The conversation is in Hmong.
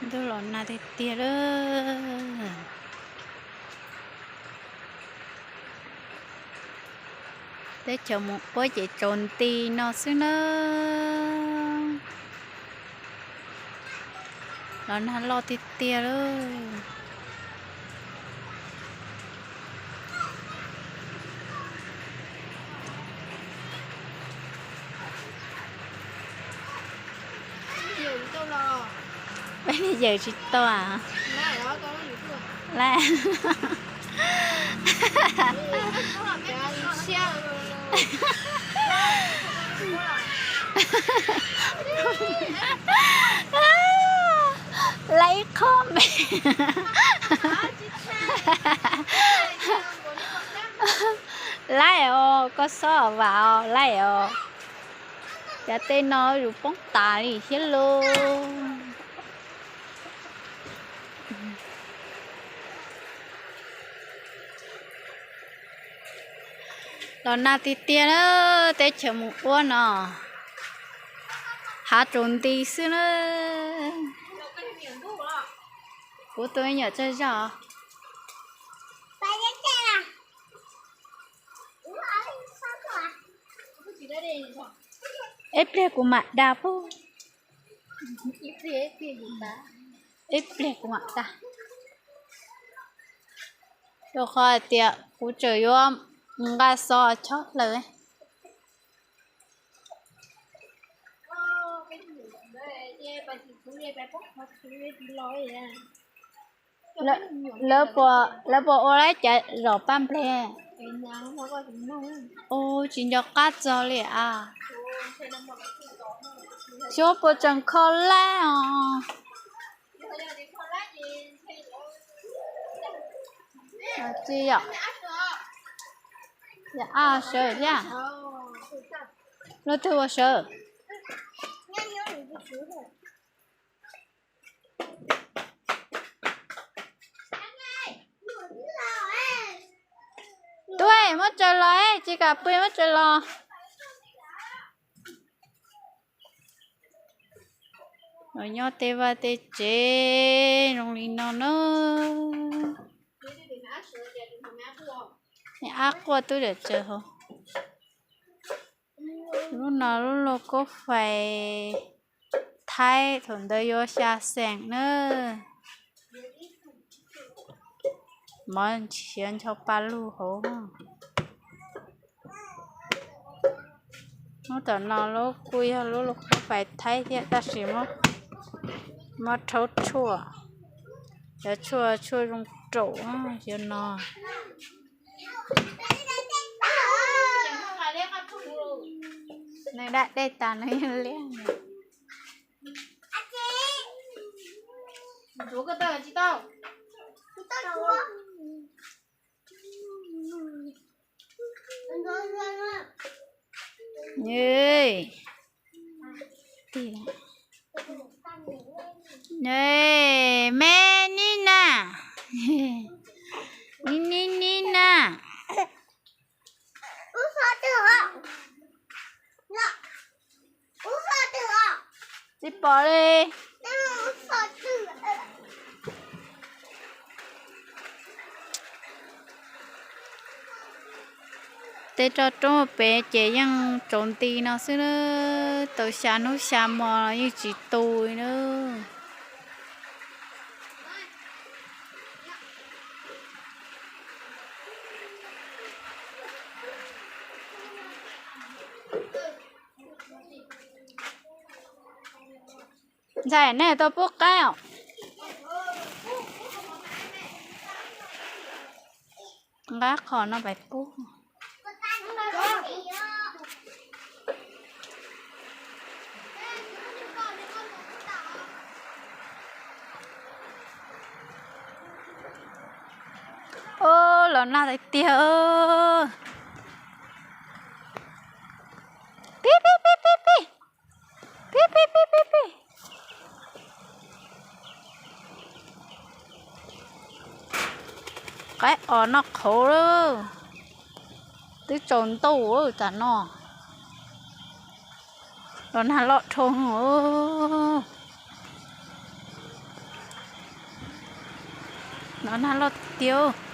Ntuj los nag tiag tiag lawm. Teb chaws mus ua ces tsaus nti no xwb na. Los nag loj tiag tiag lawm. Peb niag yawm tsis tau a. Lawm. Lawm ib qho me. Laij os, koj xob vam os, laij os. Cov tej no yuav poob tas li thiab lauj. Los nag tiag tiag na, teb chaws mus ua no, hav tsaus nti xwb na. Kuv tus me nyuam tsaug zog. Ib pliag kuv mam da pub. Ib pliag kuv mam da. Rau qhov hais tias kuv tseem yuav mus nqa xov chob hlaws. Lawv puas ua lawv cov zos paj nplej? Ua tsis nco qab txog li a. Xyov puas tseem kho laij os. Tsis yom, yog a sawv thiab. Luag twg ua sawv? Tub, muab tsaws los, tsis kam pw, muab tsaws los. Los nyob tej vaj tej tsev zoo li no na. Ab quaj tub dam tsaws hauv. Lub no lub lauj kaub fais Thaib, thaum ntawd yuav xya xees na. Mov siav ncho pa lug hauv. Lub tom no lub kuj yog lub lauj kaub fais Thaib thiab tab sis muab rhaub tshuaj. Cov tshuaj tshuaj zoo raum xyov no. Nws da dej tas nws yeej liab. Me Nina, Ni Ni Nina. Tsis pom li. Tej roj roob pem ces yeej tsaus nti no xwb na, tau xya hnub xya hmo los yeej tsis tu li na. Ntxhais, nej tau pub qaib os? Nqa qhov no pais pub. Ub, los nag tiag tiag. Pib pib pib pib pib. Pib pib pib pib pib. Qaib os noj qhauv lawm. Twb tsaus ntuj tam no. Los nag loj dhau. No nag loj tiag tiag.